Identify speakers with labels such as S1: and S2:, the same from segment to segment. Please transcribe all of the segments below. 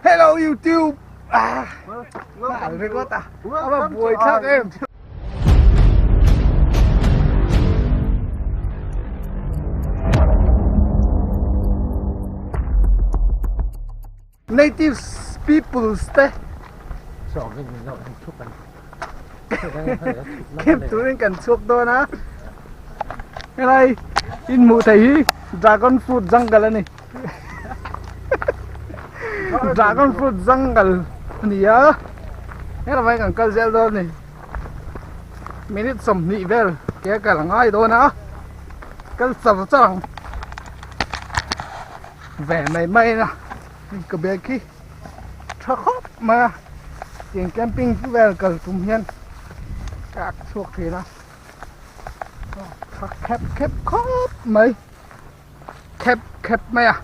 S1: Hello YouTube ah al ringawt a a va buai thlak em. Native peoples te camp turin kan chhuak dawn a helai in hmuh theih hi dragon fruit jungle a ni dragon fruit jungle a ni a helai kan kal zel dawn a ni minute 20 vel ke a kal a ngai dawn a kal char char ang. Ve mai mai na ka bag hi tha khawp mai a tiang camping vel kal tum hian ka ak chhuak thin a tha khep khep khawp mai khep khep mai a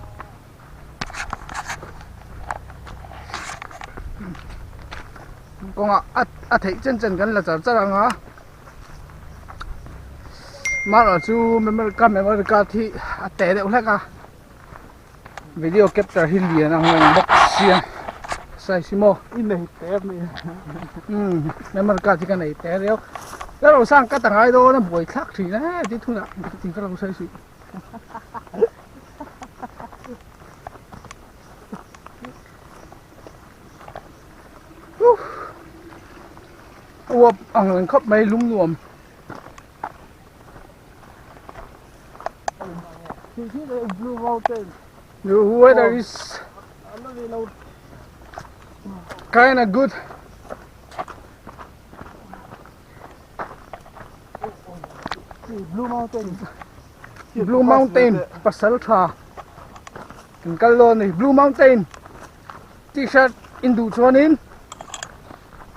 S1: kawngah a theih chen chen kan la char char ang a. Mara chu memory card memory card hi a teh deuh hlek a video capture hi lian ang reng bawk sia size hi maw
S2: i nei teh a mi
S1: umm memory card hi ka nei teh riau ka lo sang ka ta ngai dawn a buai thlak thin e ti thunah tin ka lo sawi suih. Uap ang reng khawp mai lung nuam.
S2: Blue Mountain.
S1: The weather is kind of good.
S2: Blue Mountain.
S1: Blue Mountain pasal tha kan kal dawn a ni Blue Mountain t-shirt in duh chuanin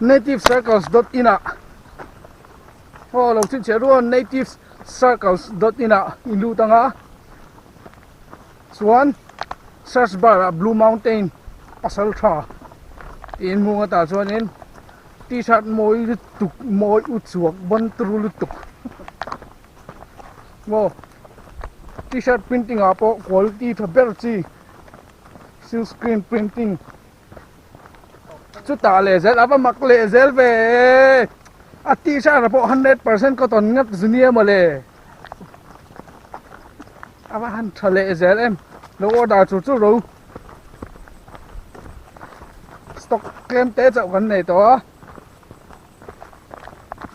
S1: nativecircles.in ah aw lo chhinchhiah rual nativecircles.in ah in lut ang a chuan search bar ah Blue Mountain pasal tha tih in hmung atah chuanin t-shirt mawi lutuk mawi u chuak bawn turu lutuk maw t-shirt printing ah pawh quality tha ber chi silk screen printing chutah leh zel a va mak leh zel ve a t-shirt ah pawh 100% cotton ngat zu nia mawle a va han tha leh zel em lo order chu chu ro stock tlem te chauh kan nei tawh a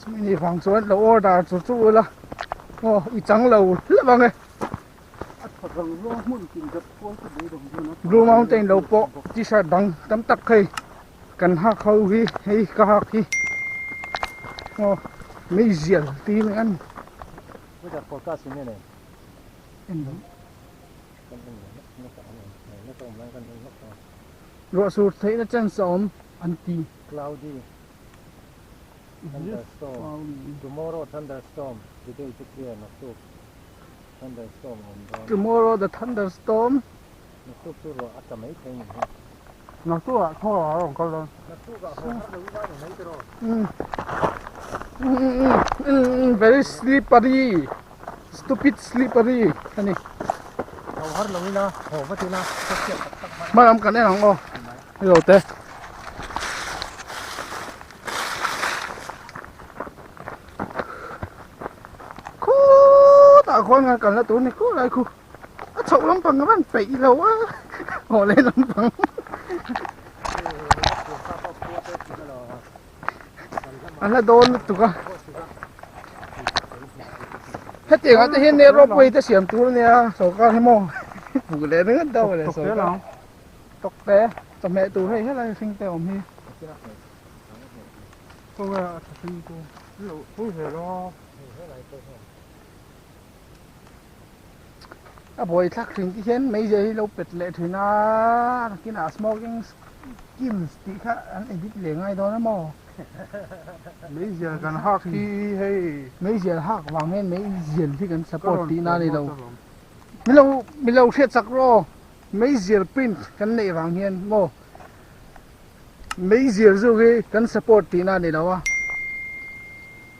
S1: chumi ni vang chuan lo order chu chu ula aw i chang lo hlauh ang e Blue Mountain lo pawh t-shirt dang tam tak hei kan hak ho hi hei ka hak hi aw meizial tih hi an ruah sur theihna chance a awm an ti.
S3: Cloudy thunderstorm tomorrow thunderstorm today chu clear naktuk thunderstorm a awm dawn.
S1: Tomorrow the thunderstorm.
S3: Naktuk chu ruah a tla mai thei ni hi.
S2: Naktuk ah thaw a rawn kal dawn.
S3: Naktuk ah haw har lo ila ni mai tiraw.
S1: Umm umm very slippery stupid slippery a ni.
S3: Haw har lo ila haw vat ila ka hriat tak tak hman.
S1: Hmalam kan en ang aw hello te. Khutah khuan kan kalna tur ni khur lai khu a chhoh lampang a van peih lo a haw leh lampang a hla dawn lutuk a hetiang ah te hian nia ropeway te siam tur ania sorkar hi maw hmuh leh ringawt deuh a le sorkar tawkte chawhmeh tur hei helai hring te awm hi. A buai thlak thin te hian meizial hi lo pet leh thin a nakinah smoking skills tih kha an edit leh ngai dawn a maw
S2: meizial kan hak hi hei
S1: meizial hak vang hian meizial hi kan support tihna a ni lo milo milo hriat chak rawh meizial print kan neih vang hian maw. Meizial zawk hi kan support tihna a ni lo a,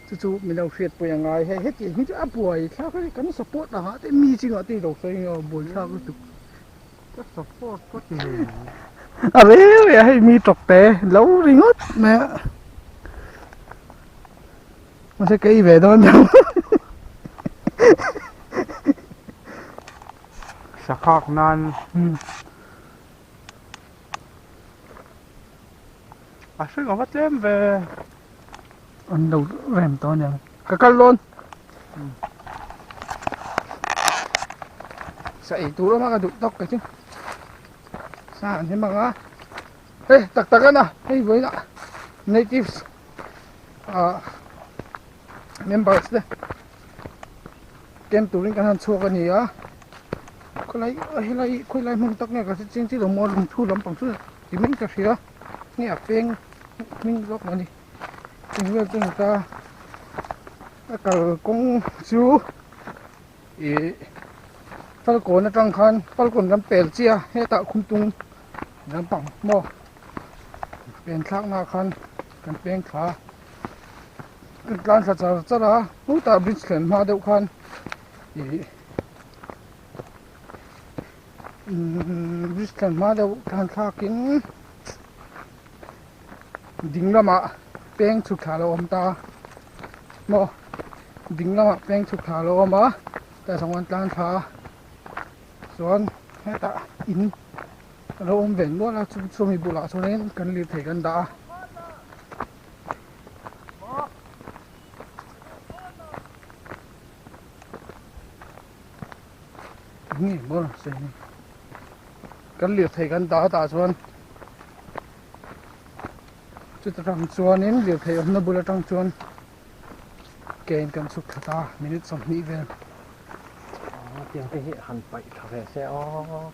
S1: chu chu min lo hriatpui a ngai hei hetiang hi chu a buai thlak a kan support ang ah te mi chungah te i lo sawi ang a buai thlak lutuk
S2: ka support ka ti lo.
S1: A reu reu a hei mi tawk te lo ringawt mai a mahse ka ei ve dawn lo
S2: Sakhak nan a hring a va tlem ve.
S1: An lo rem tawh aniang ka kal dawn. Sa ei tur awm a ka duh tawk kei chu sa an him ang a hei tak tak a na hei vawiinah natives ah members te camp turin kan han chhuak a ni a khawlai helai khawilai hmun tak nge ka hre chiang chiah lo maw lungthu lampang chu ti mai ka hria nge a peng hming zawk a ni eng vel chu a ni ta a kalkawng chu ih falkawn atang khan falkawn lam pel chiah a hetah khumtung lampang maw pen thlak na khan kan peng thla a kan tlan thla char char a hutah bridge thlen hma deuh khan ih bridge thlen hma deuh tlan thlak in ding lamah peng chhuk thla a lo awm ta a maw ding lamah peng chhuk thla a lo awm a tah chuan tlang thla a chuan hetah in a lo awm ve nual a chu chumi bulah chuanin kan lirthei kan dah a. Nge maw sawi ni kan lirthei kan dah a tah chuan chuta tang chuanin lirthei awmna bul atang chuan ke in kan chhuk thla ta minute 20 vel.
S3: Tiang te hi han paih tha ve se aw.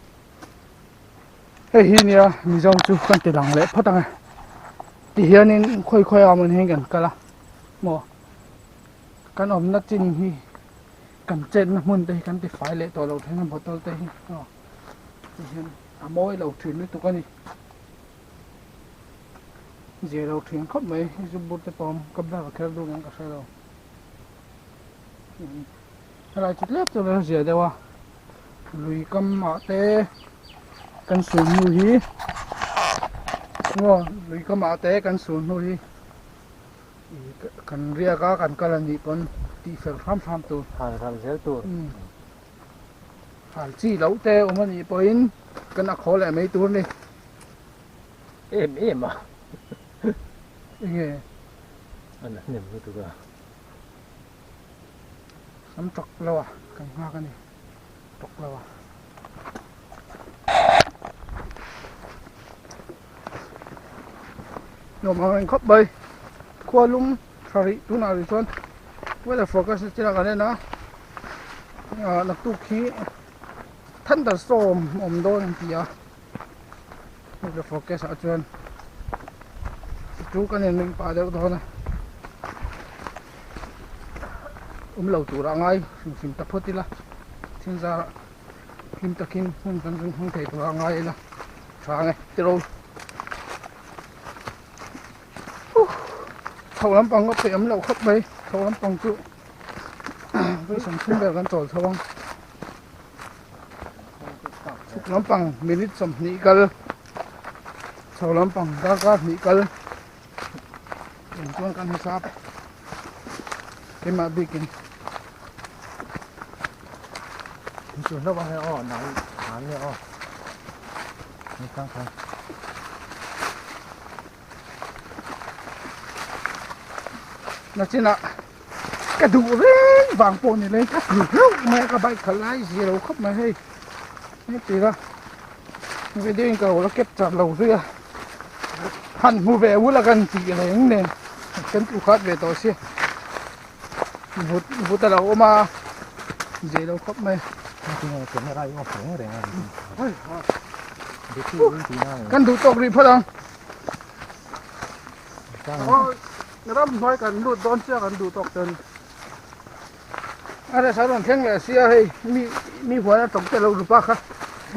S1: Hei hi nia Mizo chu kan ti lang leh phawt ang e. Ti hianin khawi khawi ah mawn hian kan kal a maw kan awmna chin hi kan chetna hmun te hi kan ti fai leh tawh lo thin a bottle te hi aw ti hian a mawi lo thin lutuk a ni. Zir lo thin khawp mai zu bur te pawh ka ber kher duh ang ka hre lo helai chu tlem chu a zia deuh a lui kam ah te kan sul hnu hi maw lui kam ah te kan sul hnu hi kan riak a kan kal a nih pawn tih fel hram hram tur
S3: hal ral zel tur
S1: hal chi loh te awm a nih pawhin kan a khaw leh mai tur a ni.
S3: Em em a.
S1: Enge?
S3: An hnem lutuk a.
S1: Sam tawk lo a, kan nghak a ni. Tawk lo a. Nuam ang reng khawp mai. Khua lum tha rih tunah rih chuan weather forecast te china kan en a. Naktuk hi thunderstorm awm dawn an ti a. Heta focus ah chuan chu kan in meng pah deuh dawn a awm lo tur a ngai hrim hrim ta phawt ila thil zar ah hlim takin hmun kan rawn hmang thei tur a ngai ila tha ang e tiraw chho lampang ka peih awm loh khawp mai chho lampang chu vawisawm thum vel kan chawl chho ang. Chhuk lampang minute 20 kal chho lampang darkar hnih kal eng chuan kan hisap keimah bikin
S3: chu hlauh ang e aw nai an nge aw ni khang khan
S1: Nachinah ka duh reng vang pawh ni lei ka tlu hlauh mai a ka bike khalh lai zia lo khawp mai hei heti a video in ka lo la capture lo zui a han hmu ve ula kan tih reng nen kan tlu khat ve tawh sia vut vut a lo awm a zia lo khawp mai. Kan duh tawk rih phawt ang. Ram hnuai kan lut dawn chiah kan duh tawk ten. A resa rawn thleng leh sia hei mi mi huan a tawng te lo lupa kha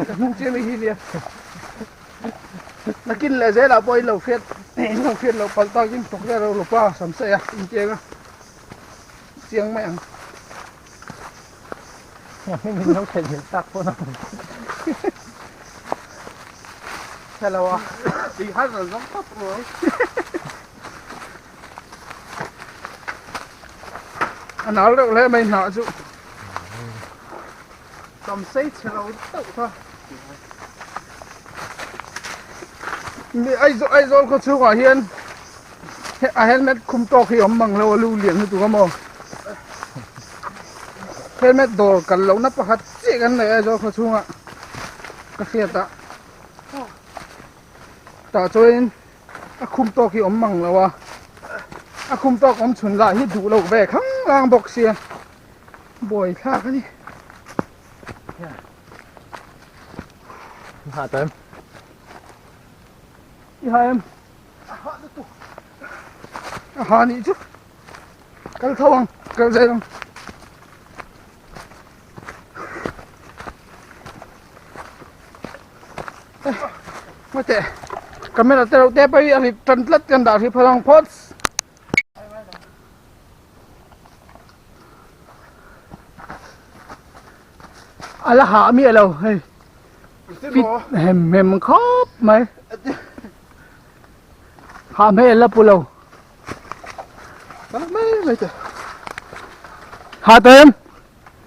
S1: ka hnung chiah mi hi nia. Nakin leh zelah pawh in lo hriat in lo hriat loh palh takin tawng te lo lupa sam saih a intiang a chiang mai ang.
S3: Min lo theih hmel tak pawh na.
S1: Chhe lo a.
S2: Ti khan rawn zawng tawp ruai.
S1: A nal reuh hle mai hnah chu. Tam sei chhe lo deuh kha. Mi Aizawl Aizawl khaw chhungah hian a helmet khum tawk hi awm mang lo a lu lian lutuk a maw. Helmet dawr kal lohna pakhat chiah kan nei Aizawl khaw chhungah ka hriat a. Tah chuanin a khum tawk hi awm mang lo a, a khum tawk awm chhun lah hi duh loh ve khang lang bawk sia buai thlak a ni.
S3: Ha ta em?
S1: I ha em?
S2: A ha lutuk.
S1: A ha nih chu. Kal tho ang, kal zel ang. Mate, camera te reuh te pawh hi a rit tan tlat kan dah hrih phal ang phawt. A la hah miah lo hei. Fit hem hem khawp mai. Hah hmel la pu lo.
S2: Mai mai te.
S1: Hah tawh em?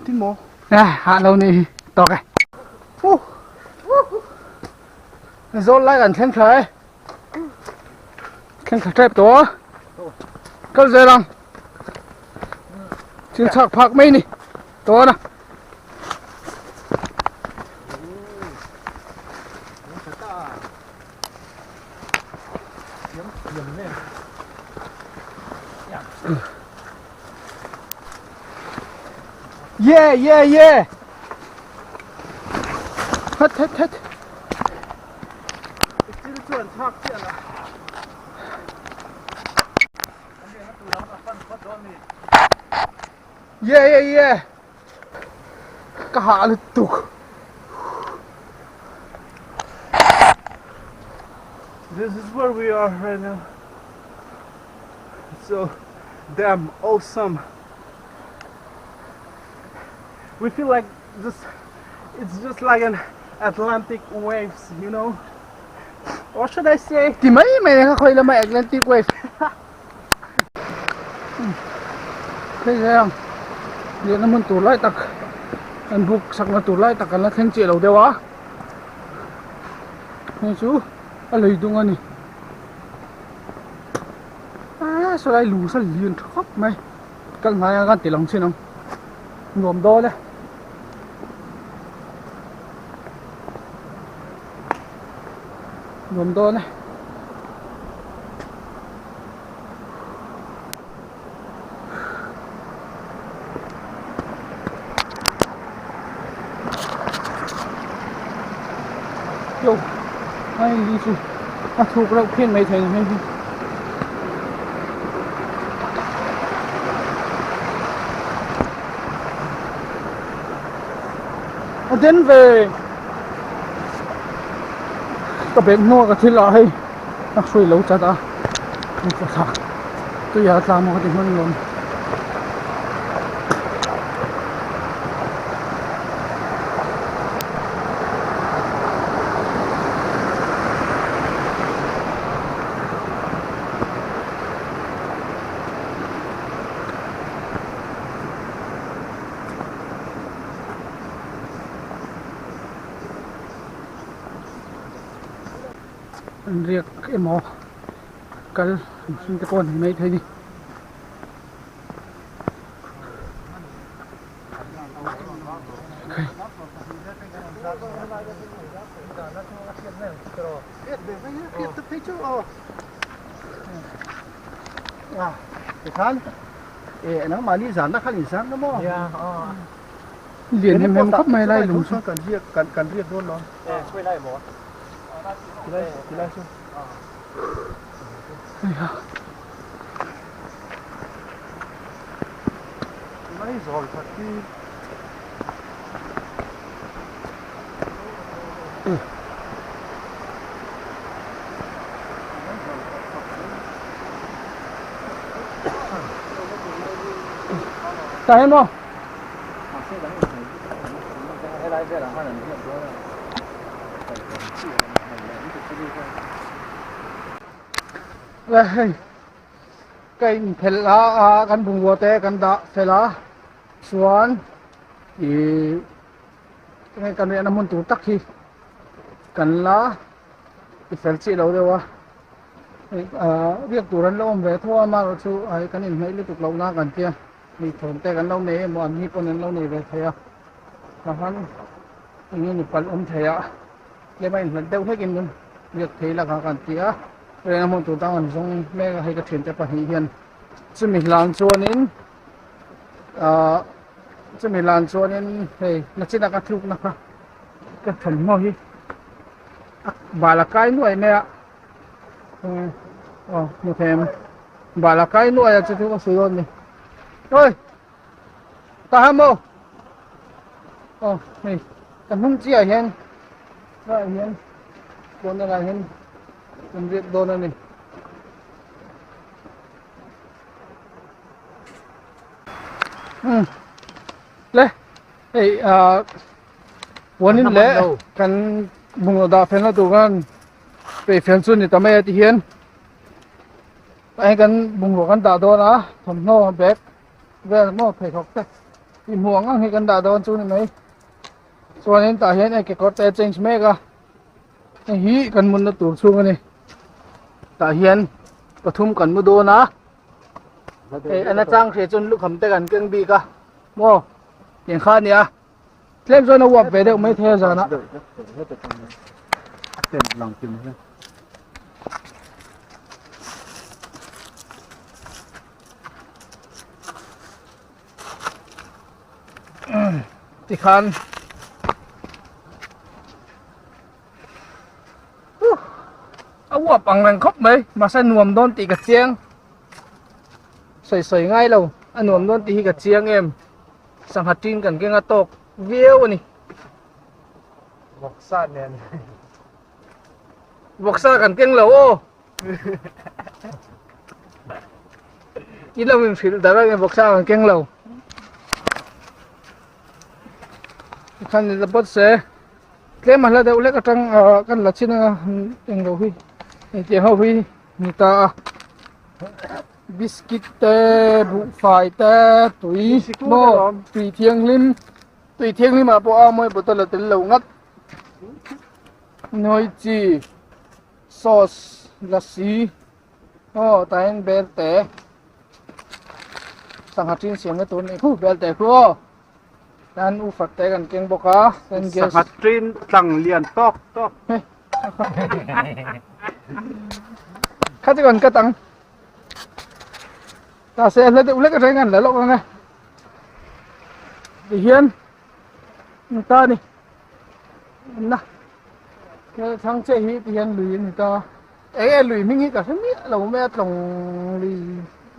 S2: Tin maw?
S1: Eh, hah lo nih hi. Tawk e. Uh. Zawl lai kan thleng thla e. Thleng thla tep tawh a. Kal zel ang. Thil chhak phak mai ni. Tawh na. Yeah, yeah, yeah. Het, het, het.
S2: Thil chuan chhak chiah la.
S1: Yeah, yeah, yeah. Ka hah lutuk.
S2: This is where we are right now. So damn awesome. We feel like just it's just like an Atlantic waves, you know. Or should I say?
S1: Ti mai mai kha khoi lama Atlantic wave. Hei hian lian hmun tur lai tak an buk sakna tur lai tak an la thleng chiah lo deuh a hei chu a lui dung a ni aaa saw lai lung saw lian tha khawp mai kal hnai a kan ti lang chin ang nuam dawn e. Nuam dawn e. Yo, ai li chu a thuk reuh phian mai thei hei hi. A den ve. Ka bag hnuah ka thil ah hei a hrui lo chat a hei ka thla tui ah a tla maw ka ti hman lawm. An riak emaw kal mihring te pawh an ni maithei a ni. Lian hem hem khawp mai lai lung chu.
S2: Kan riak kan kan riak dawn lo. Tilai tilai chu. Lai zawl khat hi.
S1: Ta em aw. Le hei ka inphelh a a kan bungrua te kan dah fel a chuan ih enge kan riahna hmun tur tak hi kan la ti fel chiah lo deuh a hei ah riak tur an la awm ve tho a amaherawhchu hei kan inhnaih lutuk loh na kan tia hei thawm te kan lo nei emaw an ni pawn an lo nei ve thei a tahan eng nge ni palh awm thei a tlem a inhlat deuh hlek in riak thei lakah kan ti a riahna hmun tur dang an zawng mek a hei ka thiante pahnih hian chumi hlan chuanin ahh chumi hlan chuanin hei nachina ka tlukna kha ka thawmhnaw hi a bal a kai nuai mai a aw hmu thei ang bal a kai nuai a chu chu ka sawi dawn a ni oi ta ham aw aw hei ka hnung chiah ah hian helaiah hian corner ah hian kan riak dawn a ni. Le hei ah puanin leh kan bungraw dah felna tur khan peih fel chu ni ta mai a ti hian tah hian kan bungraw kan dah dawn a thawmhnaw bag vel maw pheikhawk te tih hmuh ang ang hi kan dah dawn chu ni mai chuanin tah hian hei kekawr te a change mek a hei hi kan munna tur chhung a ni tah hian pathum kan mu dawn a hei a nachang hria chuan lukham te kan keng bik a maw tiang kha a ni a. Tlem chuan a uap ve deuh mai thei a zanah. Tikhan a uap ang reng khawp mai mahse nuam dawn tih ka chiang sawi sawi ngai lo a nuam dawn tih hi ka chiang em. Sangha tin kan keng a tawk viau a ni.
S3: Vawksa nen.
S1: Vawksa kan keng lo aw. I lo in hrilh dar a vawksa kan keng lo. Khan ni la bawt se. Tlem a hla deuh lek atang kan la chin anga eng lo hi. Hetiang ho hi ni ta a. Biscuit te, buhfai te, tui maw tui thianghlim tui thianghlim ah pawh a mawi bottle a tel lo ngat nawi chi sauce lassi aw tah hian bel te sangha tin siamna tur a nih khu bel te khu aw tan u fat te kan keng bawk a
S2: sangha tin tlang lian tawk tawk.
S1: Kha chu kan cut ang ta se hla deuh hlek atang kan la lawk ang e tihian ni ta ni na ke thlang che hi tihian lui ani ta eng nge lui hming hi ka hre miah lo mai a tlawng lui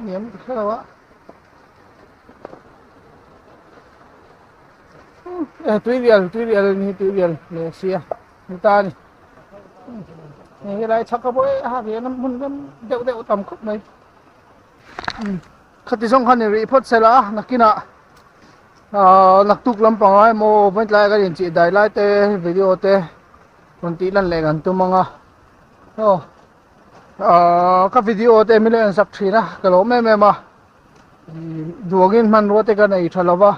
S1: ni ang ka hre lo a. Tui rial tui rial ni tui rial leh sia ni ta ni hei helai chhak a pawh a hian hmun ram deuh deuh tam khawp mai khati zawng khan in rih phawt se la nakinah ah naktuk lampang ah emaw vawiin tlai ah kan inchih dai lai te video te rawn tih lan leh kan tum ang a aw ah ka video te min lo en sak thin a ka lawm em em a. Duangin hmanrua te ka nei tha lo va,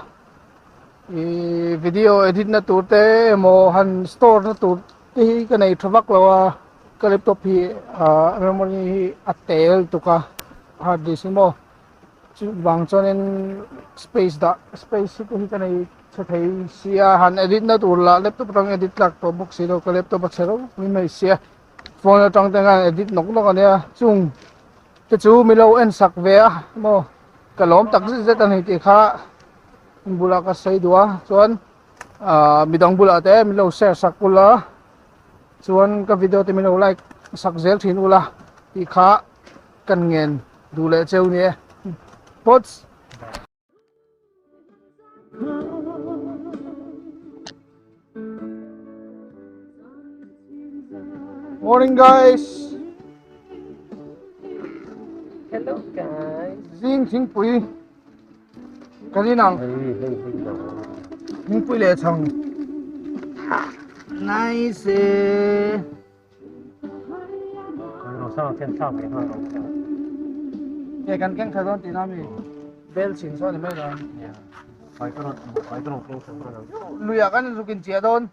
S1: ih video edit na tur te emaw han store na tur te hi ka nei tha vak lo a, ka laptop hi ah memory hi a tel tuk a hard disk hi maw chuvang chuanin space dah space te hi ka nei tha thei sia han edit na tur lah laptop atang edit tlak tawh bawk si lo ka laptop a chhe reuh mai sia phone atang te khan edit nawk nawk a nia chung. Te chu mi lo en sak ve a maw ka lawm tak zet zet a ni tih kha in bulah ka sawi duh a chuan ahh midang bulah te min lo share sak ula chuan ka video te min lo like sak zel thin ula tih kha kan ngen duh leh cheu ni e pots. Morning guys.
S3: Hello guys.
S1: Zing thingpui kan in ang. Thingpui leh chhang. Nice.
S3: Lawmsanga khian thlak ve nghal ang che.
S1: Ke kan keng tha dawn tihna mi bel chhin saw ni mai lo.
S3: Nia, vai ka rawn vai ka rawn keng tha nghal ang.
S1: Luiah kan zuk inchiah dawn.